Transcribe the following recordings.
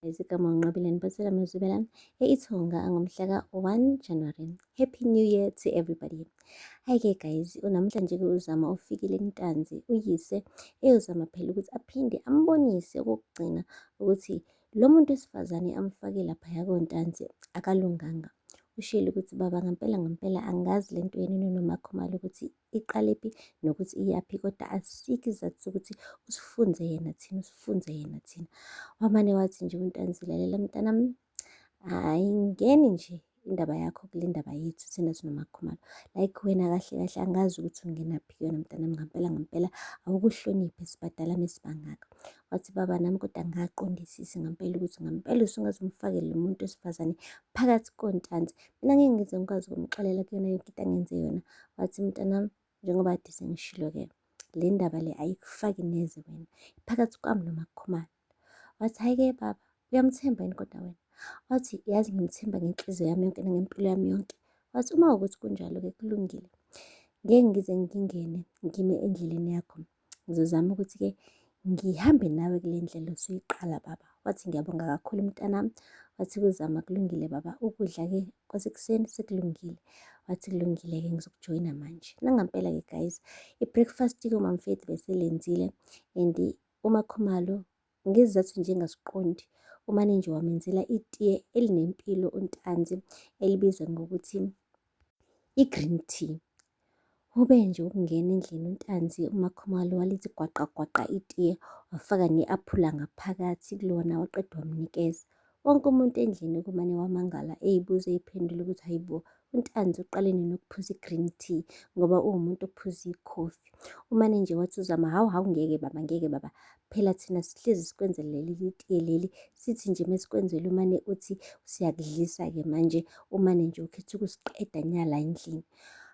Igama uNqobile Niphathela Mazibela e-Ithonga ngomhla ka-1 January. Happy New Year to everybody. Hhayi-ke guys, unamhlanje-ke uZama ufikile kuNtanzi, uyise eyozama phela ukuthi aphinde ambonise okokugcina ukuthi lo muntu wesifazane amfake laphaya koNtanzi akalunganga. Ushilo ukuthi baba ngempela ngempela angazi le nto yenu noMakhumalo ukuthi iqalephi nokuthi iyaphi kodwa asikho isizathu sokuthi usifunze yena thina usifunze yena thina wamane wathi nje uNtanzi lalela mntanami ayingeni nje indaba yakho kule ndaba yethu thina sinoMakhumalo like wena kahle kahle angazi ukuthi ungenaphi kuyona mntanami ngampela ngampela awukuhloniphe sibadala mesibangaka wathi baba nami kodwa ngaqondisisi ngampela ukuthi ngampela usungaze umfakele lo muntu wesifazane phakathi kontanzi mina ngeke ngize ngikwazi ukumxolela kuyona yonke into angenze yona wathi mntanami njengoba kade sengishilo-ke le ndaba le ayikufaki neze wena phakathi kwami noMakhumalo wathi hhayi-ke baba uyamthemba yini kodwa wena wathi yazi ngimthemba ngenhliziyo yami yonke nangempilo yami yonke wathi uma ukuthi kunjalo-ke kulungile ngeke ngize ngingene ngime endleleni yakho ngizozama ukuthi-ke ngihambe nawe kule ndlela osuyiqala baba. Wathi ngiyabonga kakhulu mntanami. Wathi kuzama kulungile baba, ukudla-ke kwasekuseni sekulungile. Wathi kulungile-ke ngizokujoyina manje. Nangampela-ke guys, i-breakfast-ke uMamfeti beselenzile and uMakhumalo ngezizathu nje engasiqondi umane nje wamenzela itiye elinempilo uNtanzi elibizwa ngokuthi i-green tea. Ube nje ukungena endlini uNtanzi uMakhumalo walithi gwaqa gwaqa itiye wafaka ne-aphula ngaphakathi kulona waqeda wamnikeza. Wonke umuntu endlini kumane wamangala eyibuza eyiphendula ukuthi hayibo uNtanzi uqale nini ukuphuza i-green tea ngoba uwumuntu ophuza ikhofi. Umane nje wathi uzama hawu hawu ngeke baba ngeke baba phela thina sihlezi sikwenzela leli tiye leli sithi nje mesikwenzela umane uthi siyakudlisa-ke manje umane nje ukhetha ukusiqeda nya la endlini.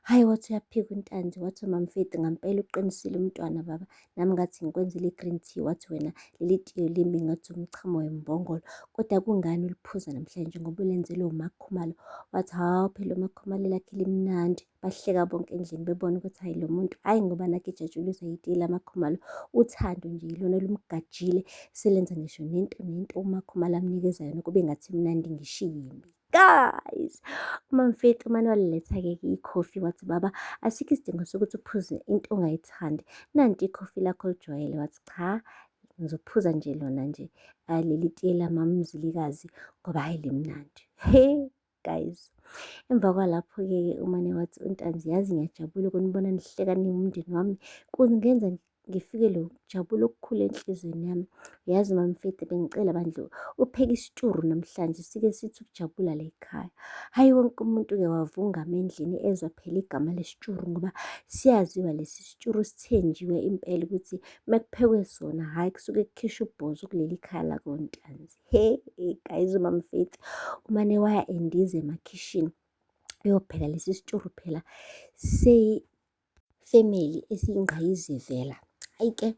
Hhayi wathi uyaphika uNtanzi wathi uMamfeti ngampela uqinisile umntwana baba nami ngathi ngikwenzele i-green tea wathi wena leli tiye limbi ngathi umchamo wembongolo kodwa kungani uliphuza namhlanje ngoba ulenzelwe uMakhumalo wathi hawu phela uMakhumalo lakhe limnandi bahleka bonke endlini bebona ukuthi hayi lo muntu hhayi ngoba nakhe ejatshuliswa yitiye lamakhumalo uthando nje yilona lumgajile selenza ngisho nento nento uMakhumalo amnikeza yona kube ngathi mnandi ngisho iyimbi guys umamfeti umane waliletha-ke ikhofi wathi baba asikho isidingo sokuthi uphuze into ongayithandi nanti ikhofi lakho olijwayele wathi cha ngizophuza nje lona nje leli tiye lamamzilikazi ngoba hhayi limnandi he guys emva kwalapho-ke umane wathi untanzi yazi ngiyajabula ukunibona nihleka niwumndeni wami kungenza ngifikelwe ukujabula okukhulu enhliziyweni yami. Yazi mamfeti bengicela bandla upheke isitshuru namhlanje sike sithi ukujabula la ekhaya. Hhayi wonke umuntu-ke wavungama endlini ezwa phela igama lesitshuru ngoba siyaziwa lesi sitshuru sithenjiwe impela ukuthi mekuphekwe sona hhayi kusuke kukhishwa ubhozo kuleli khaya lakoNtanzi. He guys umamfeti umane waya endiza emakhishini uyopheka lesi sitshuru phela family esiyingqayizivela. Hhayi-ke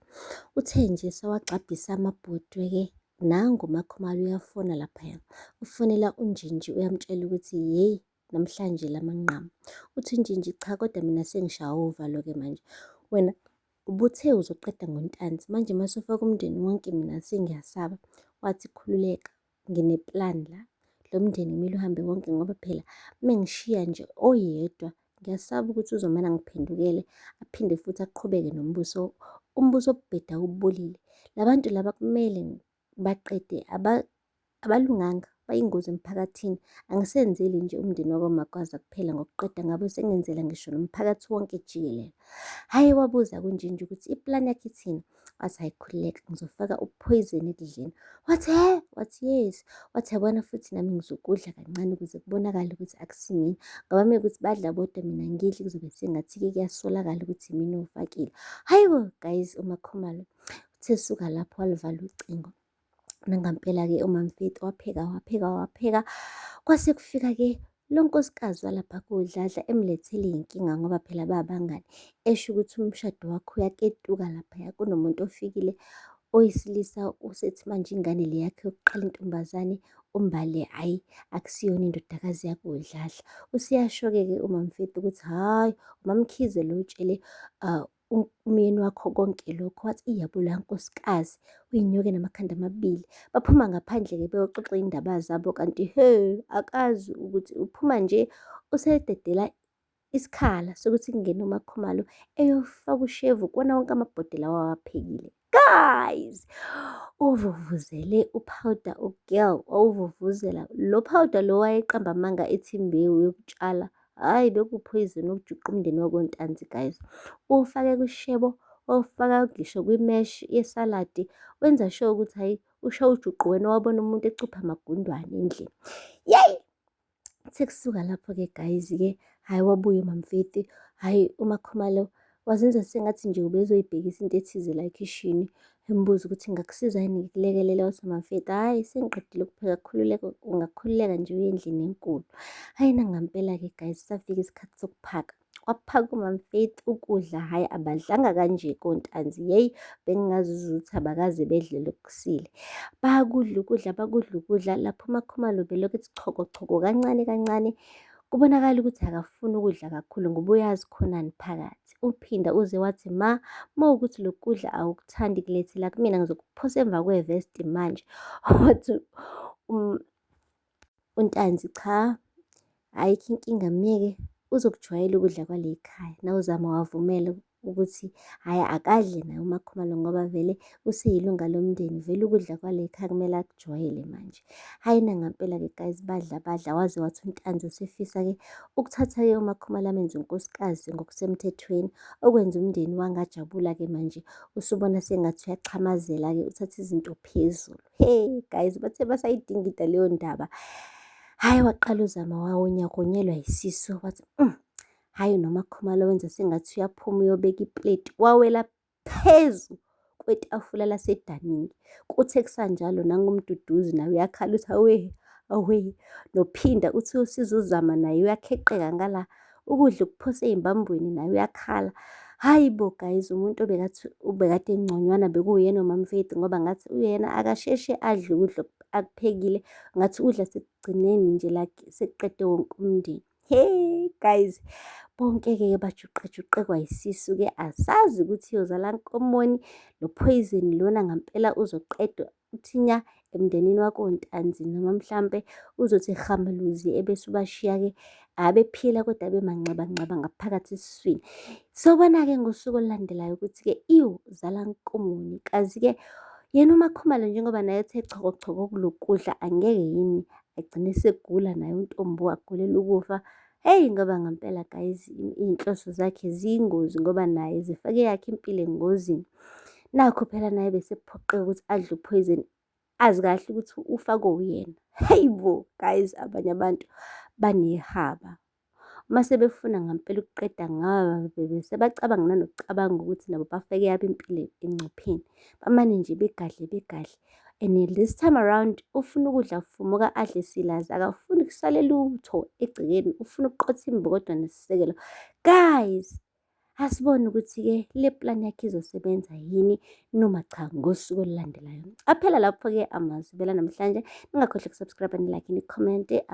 uthe nje sewagxabhisa amabhodwe-ke nangu uMakhumalo uyafona laphaya. Ufonela uNjinji uyamtshela ukuthi yeyi namhlanje lamanqamu. Uthi uNjinji cha kodwa mina sengishawa uvalo-ke manje. Wena ubuthe uzoqeda ngoNtanzi manje masufaka umndeni wonke mina sengiyasaba. Wathi khululeka ngine-plan la. Lo mndeni kumele uhambe wonke ngoba phela uma ngishiya nje oyedwa ngiyasaba ukuthi uzomane angiphendukele aphinde futhi aqhubeke nombuso, umbuso obheda ubolile. La bantu laba kumele baqede abalunganga bayingozi emphakathini. Angisenzeli nje umndeni wakwaMagwaza kuphela ngokuqeda ngabo sengenzela ngisho nomphakathi wonke jikelele. Hhayi wabuza kunjinji ukuthi iplani yakhe ithini. Wathi hhayi khululeka ngizofaka uphoyizeni ekudleni. Wathi he, wathi yes. Wathi yabona futhi nami ngizokudla kancane ukuze kubonakale ukuthi akusimina. Ngoba uma ukuthi badla bodwa mina ngidli kuzobe sengathi-ke kuyasolakala ukuthi mina owufakile. Hhayi bo guys uMakhumalo uthe suka lapho waluvala ucingo. Nangampela-ke uMamfeti wapheka wapheka wapheka kwase kufika-ke lo nkosikazi walapha koDladla emlethele iy'nkinga ngoba phela babangani esho ukuthi umshado wakhe uyaketuka laphaya kunomuntu ofikile oyisilisa usethi manje ingane le yakhe yokuqala intombazane uMbali hhayi akusiyona indodakazi yakoDladla. Useyasho-ke ke uMamfeti ukuthi hhayi uMaMkhize lo utshele Umyeni wakho konke lokho? Wathi, iyabo la nkosikazi uyinyoka enamakhanda amabili. Baphuma ngaphandle-ke beyoxoxa iy'ndaba zabo kanti he, akazi ukuthi uphuma nje usededela isikhala sokuthi kungene uMaKhumalo eyofaka ushevu kuwona wonke amabhodlela awawaphekile. Guys, uvuvuzele uphawuda u-girl, wawuvuvuzela. Lo phawuda lo wayeqamba amanga ethi imbewu yokutshala. Hhayi bekuphoyizeni okujuqa umndeni wakoNtanzi guys. Uwufake kwishebo, wawufaka ngisho kwimesh yesaladi, wenza sure ukuthi hhayi ushaye ujuqu wena wabona umuntu ecupha amagundwane endlini. Yeyi! Sekusuka lapho-ke guys-ke, hhayi wabuya uMamfeti, hhayi uMakhumalo wazenza sengathi nje ubezoyibhekisa into ethize la ekhishini, embuza ukuthi ngingakusiza yini ngikulekelele, wathi uMamfeti, hhayi sengiqedile ukupheka khululeka, ungakhululeka nje uye endlini enkulu. Hhayi nangampela-ke guys, safika isikhathi sokuphaka. Waphaka uMamFaith ukudla hhayi abadlanga kanje koNtanzi yeyi bengingazi ukuthi abakaze bedle lokusile. Bakudla ukudla bakudla ukudla lapho uMakhumalo belokhu ethi choko choko kancane kancane kubonakala ukuthi akafuni ukudla kakhulu ngoba uyazi khonani phakathi. Uphinda uze wathi ma uma ukuthi lokhu kudla awukuthandi kulethe la kumina ngizokuphosa emva kwevesti manje. Wathi um, uNtanzi cha ayikho inkinga myeke uzokujwayela ukudla kwale khaya. Nawuzama wavumela ukuthi hhayi akadle naye uMakhumalo ngoba vele useyilunga lomndeni vele ukudla kwale khaya kumele akujwayele manje. Hhayi nangampela-ke guys badla badla waze wathi uNtanzi usefisa-ke ukuthatha-ke uMakhumalo amenze unkosikazi ngokusemthethweni okwenza umndeni wangajabula-ke manje usubona sengathi uyaxhamazela-ke uthatha izinto phezulu. Hey guys bathe basayidingida leyo ndaba. Hhayi waqala uzama wawonyakonyelwa yisisu wathi hhayi noma Khumalo wenza sengathi uyaphuma uyobeka ipleti wawela phezu kwetafula lasedaningi. Kuthe kusanjalo nanguMduduzi naye uyakhala uthi awe awe nophinda uthi usiza uzama naye uyakheqeka ngala ukudla ukuphose ey'mbambweni naye uyakhala. Hhayi bo guys, umuntu obekathi ubekade engconywana bekuwuyena uMamfeti ngoba ngathi uyena akasheshe adle ukudla akuphekile, ngathi udla sekugcineni nje like sekuqede wonke umndeni. Hey guys, bonke-ke bajuqajuqekwa yisisu-ke asazi ukuthi iyozala nkomoni lo poison lona ngampela uzoqedwa uthinya emndenini wakoNtanzi noma mhlampe uzothi hamaluzi ebese ubashiya-ke abephila kodwa bemanxebanxeba ngaphakathi esiswini. Sobona-ke ngosuku olulandelayo ukuthi-ke iyozala nkomoni kazi-ke yena uMakhumalo njengoba naye ethe chokochoko kulokudla angeke yini agcine esegula naye uNtombo agulela ukufa. Hheyi ngoba ngampela guys iy'nhloso zakhe ziyingozi ngoba naye zifake eyakhe impilo engozini. Nakhu phela naye besephoqeka ukuthi adle uphoyizeni azi kahle ukuthi ufakwe uyena. Hayi bo guys abanye abantu banehaba. Uma sebefuna ngampela ukuqeda ngabo sebacabanga nanokucabanga ukuthi nabo bafake eyabo impilo engcupheni. Bamane nje begadle begadle. And this time around ufuna ukudla fumuka adle silazi akafuni kusale lutho egcekeni ufuna ukuqotha imbokodo nesisekelo. Guys, asibone ukuthi-ke le plan yakhe izosebenza yini noma cha ngosuku olulandelayo. Aphela lapho-ke amazwi bela namhlanje. Ningakhohlwa ukusubscribe, nilike, nicommente.